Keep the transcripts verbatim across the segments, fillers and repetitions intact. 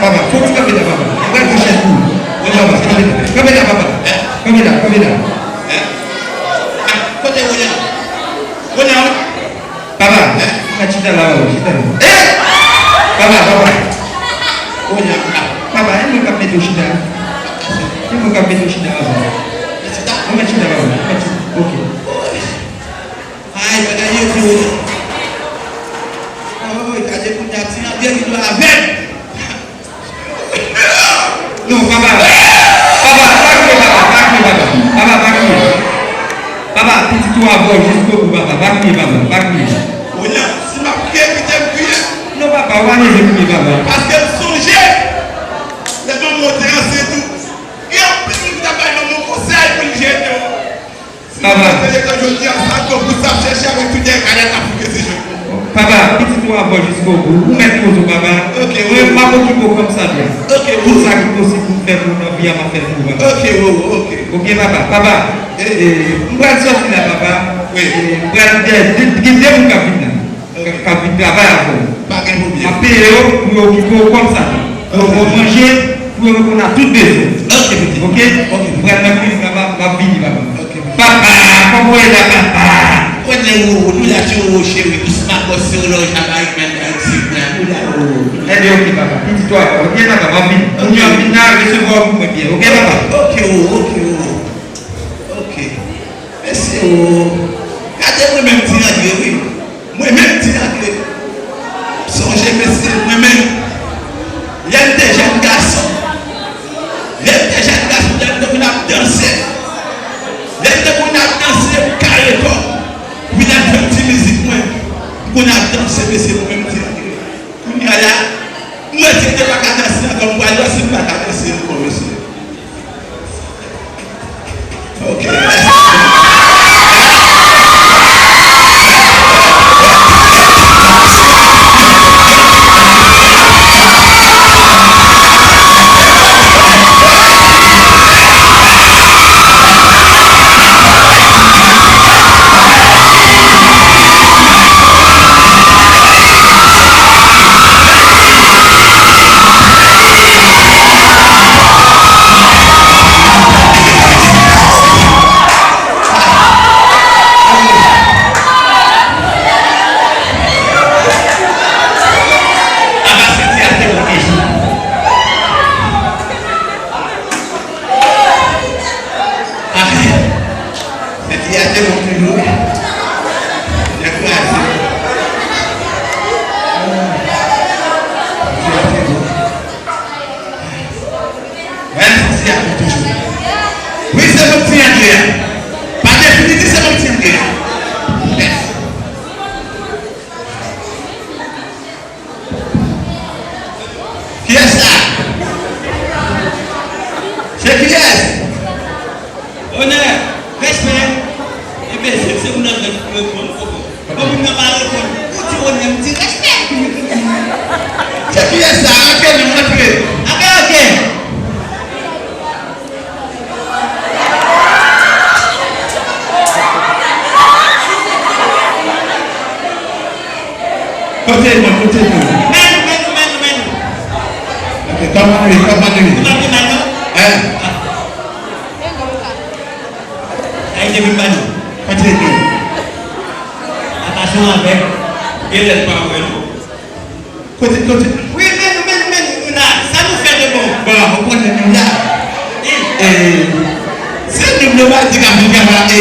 Papa, fò w ti kanpe la, papa. Mwen pran chèz pou ou. Wi, papa, kanpe la. Kanpe la, papa. Kanpe la, kanpe la. Kote Ronald? Ronald? Papa, mwen chita la, papa, chita la. Papa, papa. Ronald. Papa, e mwen k ap mete w chita. E mwen k ap mete w chita, papa. Mwen chita, papa. Mwen chita. Ok. Ay, bagay yo di yo. Oy, gade kounye a, ti André vin avè m. Non, papa. Papa, pa kriye, papa, pa kriye, papa. Papa, pa kriye. Papa, pitit ou avè w jiskobou, papa. Pa kriye, papa, pa kriye. Ronald, si m ap kriye, kite m kriye. Non, papa, ou pa bezwen kriye, papa. Paske m sonje, lè manman w te ansent ou, gen anpil moun ki t ap bay manman w konsèy pou l jete w. Papa. Papa, pitit ou avè w jiskobou. Ou mèt poze w, papa. Ok, wi. Mwen, m ap okipe w kòm sa dwa. Ok, wi. Tout sa ki posib pou m fè pou ou nan vi a, m ap fè l pou ou, papa. Ok, wi, wi, ok. Ok, papa. Papa, e, e, m pral sòti la, papa. Wi. E, m pral de, de, gen de moun k ap vin la. K ap, k ap vin travay avè w. Pa gen pwoblèm. M ap peye yo pou yo okipe w kòm sa dwa. Pou yo ba w manje, pou yo reponn a tout bezwen. Ok, pitit. Ok? Ok. M pral nan kizin la, m ap, m ap vini, papa. Ok, pitit. Papa, kòman w ye la, papa? Konnen ou, nou la, ti ou, cheri, dousman, bòs, se olòj la, Marimèl, Ayiti, la, nou la, ou. Ebyen, ok, papa. Pitit ou a, ok, papa, m ap vini. Ok. Kounye a, m vin la, resevwa w pou mwen byen, ok, papa? Ok, ou, ok, ou. Ok. Mesye o, gade mwen menm Ti Andre wi. Mwen menm Ti Andre. M sonje mesye mwen menm. Lè m te jèn gason. Lè m te jèn gason, lè m te konn ap danse. Lè m te konn ap danse, m kare kò m. Vin ap jwe ti mizik mwen. M konn ap danse mesye mwen menm Ti Andre. Kounye a la, m wè si m te pa ka danse ankò, m pral wè si m pa ka danse ankò, mesye. Ok, mèsi. Senti a te bon toujou wi. Li kraze. Senti a te bon. Wè, senti a bon toujou. Wi, se bon ti Andre a. Pa defini di se bon ti Andre a. Yes. Kiyès sa? Se kiyès? Onè, respè. Enbensil, se moun nan ki reponn. Bon, moun nan pa reponn. Ou di onè, m di respè. Se kiyès sa? Rantre non, rantre. Antre, antre. Kote nou, kote nou? Men nou, men nou, men nou, men nou. Ok, kòman nou ye, kòman nou ye? Nou pa pi mal non? Hein? Ay, depi m pa nou. Kote nou? Atansyon avèk. Gen lè l pa wè nou. Kote, kote? Wi, men nou, men nou, men nou, nou la. Sa nou fè de bon? Bon, ou konnen nou la. Wi. E, se nou, nou pa di k ap vin travay, e,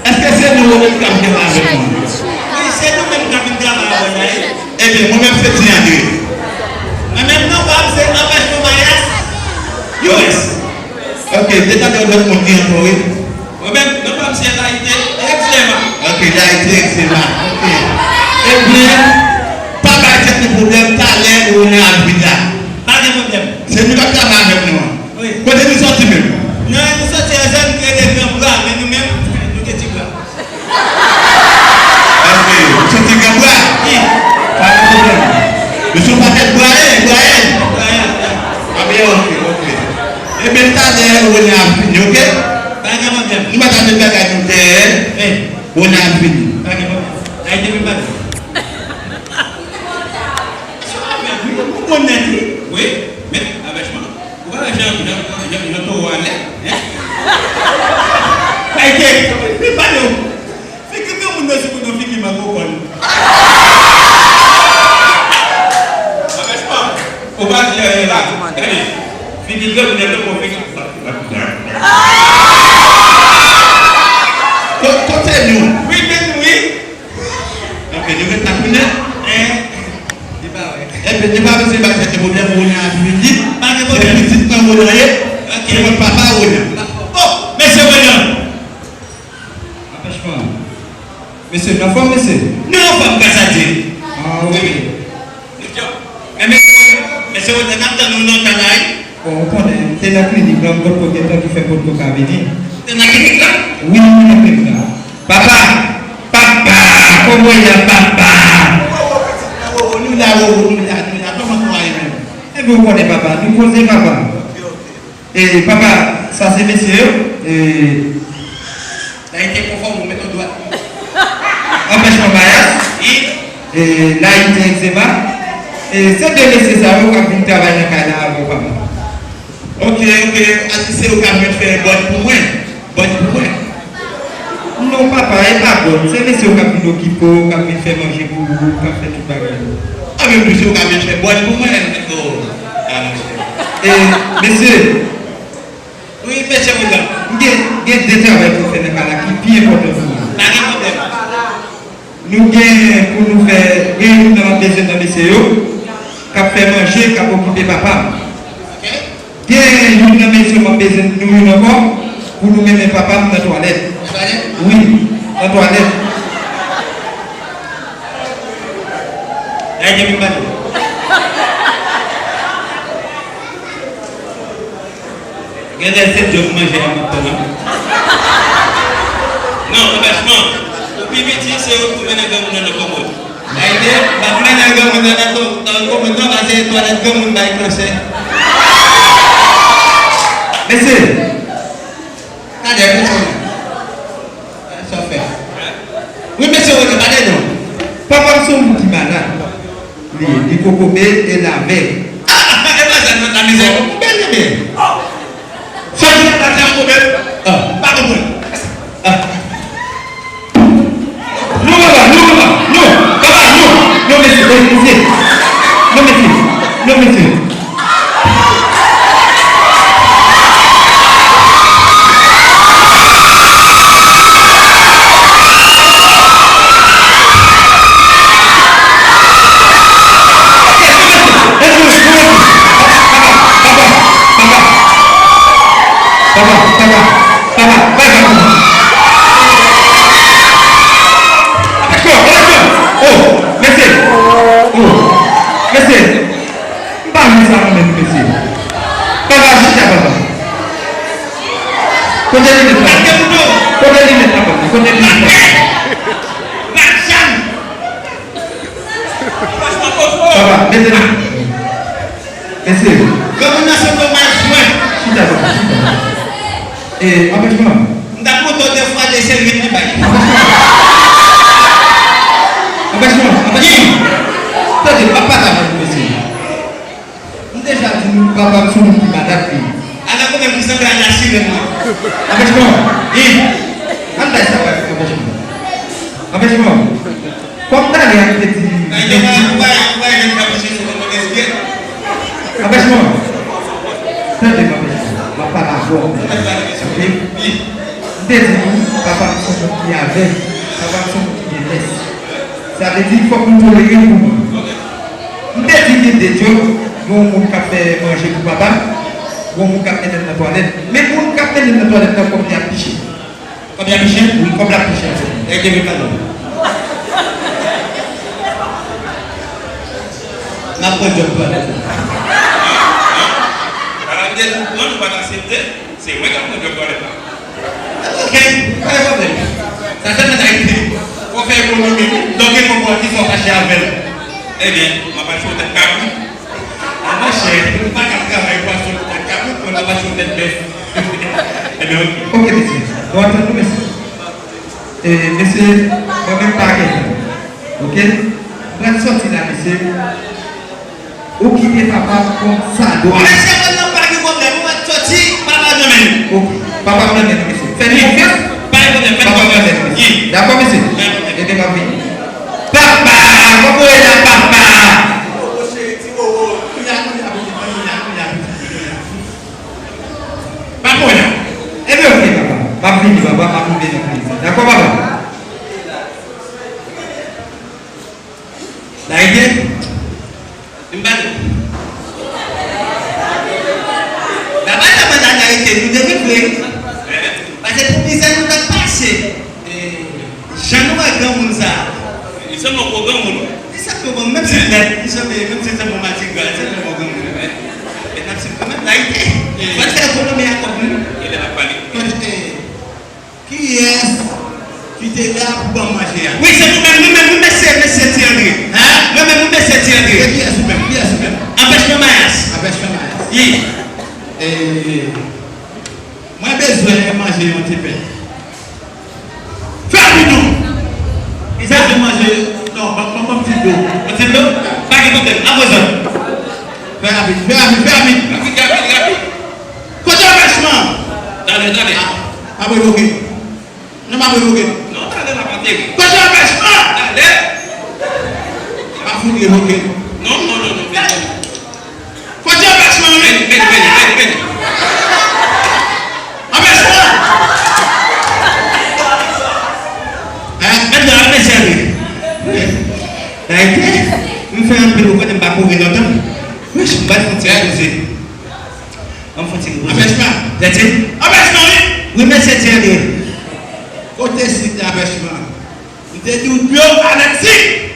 èske se nou ou menm k ap vin travay avèk nou? Wi, se nou menm k ap vin travay avè w la, wi. Ebyen, mwen menm se Ti Andre. Mwen menm non pa m se Anpèchman Mayas. U S. Ok, detan de lòt moun gen ankò, wi. Mwen menm, non pa m se Layite Egzema. Ok, Layite Egzema. Ok. Ebyen, pa bay tèt nou pwoblèm, talè Ronald ap vin la. Pa gen pwoblèm. Se nou k ap travay avèk nou an. Wi. Kote nou sòti menm? Nou, nou sòti nan zòn ki rele Gran Bra, men nou menm, nou gen ti bra. Ok, ou sòti Gran Bra? Wi. Pa gen pwoblèm. Nou se yon pakèt Brayen, Brayen. Brayen, wi. A byen, ok, ok. Ebyen, talè, Ronald ap vini, ok? Pa gen pwoblèm. Nou pa ta met bagay nou dèyè. Wi. Ronald ap vini. Pa gen pwoblèm. Layite vin pale. Sa w ap fè, wi, ou bon nèt, wi. Wi, men, anpèchman. Ou pa wè jan, jan, jan, jan towo a lèd, en? Ayke, li pale w. Figi granmoun nan sou kote w, figi mango kòn. Anpèchman. Ou pa di anyen la. Gade, figi granmoun nan tankou figi. Ko-, kote nou? Wi, men wi. Ok, nou ret la kounye a. Eh. Li pa wè. Enben, li pa bezwen bay tèt li pwoblèm, Ronan ap vin li. Pa gen pwoblèm. Se pitit mwen Ronan ye. Ok. Se mwen papa Ronan. Oh, mesye Ronan. Anpèchman. Mesye, n anfòm, mesye? Nou anfòm, gras a Dye. Ah, wi. Men mesye, mesye Ronan, n ap tann ou lontan la, wi. Bon, ou konnen, m te nan klinik la, m potko gentan ki fè m potko ka vini. Ou te nan klinik la? Wi, m te nan klinik la. Papa! Papa! Kòman w ye, papa? Wowo, pitit mwen, wowo, nou la, wowo, nou la, nou la. Kòman nou a ye menm? Enben, ou konnen, papa, nou poze, papa. Ok, ok. E, papa, sa se mesye yo. E, la, li te konfòme, ou mete w dwat. Anpèchman mayas. E, la, li te egzema. E, se de mesye sa yo k ap vin travay nan kay la avè w, papa. Ok, ok. A di se yo k ap vin fè bòn pou mwen. Bòn pou mwen. Non, papa, e pa bòn. Se mesye yo k ap vin okipe w, k ap vin fè manje pou ou, k ap fè tout bagay yo. A, men mesye yo k ap vin fè bòn pou mwen. Oh, a, mesye. E, mesye. Wi, mesye William. M gen, gen de travay pou fè nan kay la ki pi enpòtan pou mwen. Pa gen pwoblèm. Nou gen pou nou fè, gen youn nan m ap bezwen nan mesye yo, k ap fè manje, k ap okipe papa m. Ok. Gen youn nan mesye m ap bezwen nou youn ankò, pou nou mennen papa m nan twalèt. Nan twalèt? Wi, nan twalèt. Gade, gen m pale. Genlè se djòb manje a m ap pran. Non, anpèchman. Ou pi piti, se ou k pou mennen granmoun nan nan kòmòd. Ayke, m ap mennen granmoun nan nan kò-, nan kòmòd non, paske twalèt granmoun bay kansè. Mesye, gade, mesye. Sa w fè? Wi, mesye Rene, pale non. Papa m se yon moun ki malad. Li, li kokobe e lavè. Ah, ah, ah, e pa sa nan la mizè, non. Byen, byen, byen. Sa di la, sa kokobe. Ah. Pa konprann. Ah. Non, papa, non, papa, non. Papa, non. Non, mesye, eh, mesye. Non, mesye. Non, mesye. Oh, mesye. Oh, mesye. M pa renmen sa mwen menm, mesye. Papa, chita, papa. Kote linèt la? Kote linèt la, papa? Kote linèt la? Papa, mete l. Mesye. Granmoun nan sanble w mal jwenn. Chita, papa, chita. E, anpèchman. M t ap montre w de fwa de sèl vin li bay. Anpèchman, anpèchman. Tande, m ap pale avè w, mesye. M deja di nou, papa m se yon moun ki malad li ye. Ala kòman pou sanble a la sirèn la. Anpèchman. Wi. Ann bay sa bay anpèchman. Anpèchman. Kòm talè a m te di. Ay, yo pa, yo pa, yo pa, yo pa, yo pa, yo pa, Anpèchman. Tande m, anpèchman. M ap pale avè w. Ok? M te di nou, papa m se yon moun ki avèg. Papa m se yon moun ki gen lès. Sa vle di, fòk nou tolere l pou mwen. M te di gen de djòb, gen yon moun k ap fè manje pou papa m, gen yon moun k ap mennen l nan twalèt. Men moun k ap mennen l nan twalèt la, kòb li ap pi chè. Kòb li ap pi chè? Wi, kòb la pi chè. Èske vin madanm? N ap pran djòb twalèt la. Ala m te di w pran, ou pa t aksepte, se mwen k ap pran djòb twalèt la. Ok, pa gen pwoblèm. Sa sèlman sa ki di. Fò fè ekonomi, wi. Donk, gen yon bò ki fò fache avè l. Ebyen, m ap al fè yon tèt kabrit. A, monchè, nou pa ka travay pwason nan kabrit, nou pa pwason tèt bèf. Ebyen, ok. Ok, mesye. Nou antann nou, mesye. E, mesye, mwen menm pa gen tan. Ok? M pral sòti la, mesye. Ou kite papa w konsa dwa. Mesye, mwen nan pa gen pwoblèm. Ou mèt soti, papa nan men nou. Ok. Papa nan men nou, mesye. Fè nou konfyans. Pa gen pwoblèm, fè nou konfyans. Papa nan men nou, mesye. Wi. Dakò, mesye? Pa gen pwoblèm. Ebyen, m ap vini. Papa! Kòman w ye la, papa? Papa w la. Ebyen, ok, papa. M ap vini, papa. M ap rive nan plezi. Dakò, papa? Layite? M pa di. Papa, sa pa ta layite, nou te vin vre. Paske pou mizè nou t ap pase. Jan nou wè granmoun sa a. Li sanble yon gwo granmoun. Li sanble yon gwo, menm si l bèt, li sanble, menm si l sanble yon matigra, li sanble yon gwo granmoun. Men n ap swiv kanmenm, layite. Fò n fè ekonomi a kòb nou. E lè n ap pale. Kiyès ki te la pou ban m manje a? Wi, se nou menm, nou menm, wi, mesye, mesye Ti Andre. Hein? Mwen menm, wi, mesye Ti Andre. E kiyès ou menm? Kiyès ou menm? Anpèchman mayas. Anpèchman mayas. Wi. E, mwen bezwen manje yon ti pen. Fè rapid non. Mwen bezwen manje. Non, ban, ban, ban m ti dlo. Yon ti dlo? Pa gen pwoblèm. Apre zòn. Fè rapid, fè rapid, fè rapid. Rapid, rapid, rapid. Kote anpèchman? Talè, talè. Ah, pa revoke. Non, pa revoke. Non, talè, pa antere. Kote anpèchman? Talè. Pa fout revoke. Non, non, non, non, vini. Kote anpèchman, wi? Vini, vini, vini, vini, vini. Anpèchman! Hein? Mèt la, mesye, wi. Layite, m fè anpil, ou konnen m pa kouri lontan. Wich, m bat fon ti poze. Ban m fon ti poze. Anpèchman. Tèt. Anpèchman, wi. Wi, mesye Ti Andre. Kote sik anpèchman? M te di w dlo avèk sik.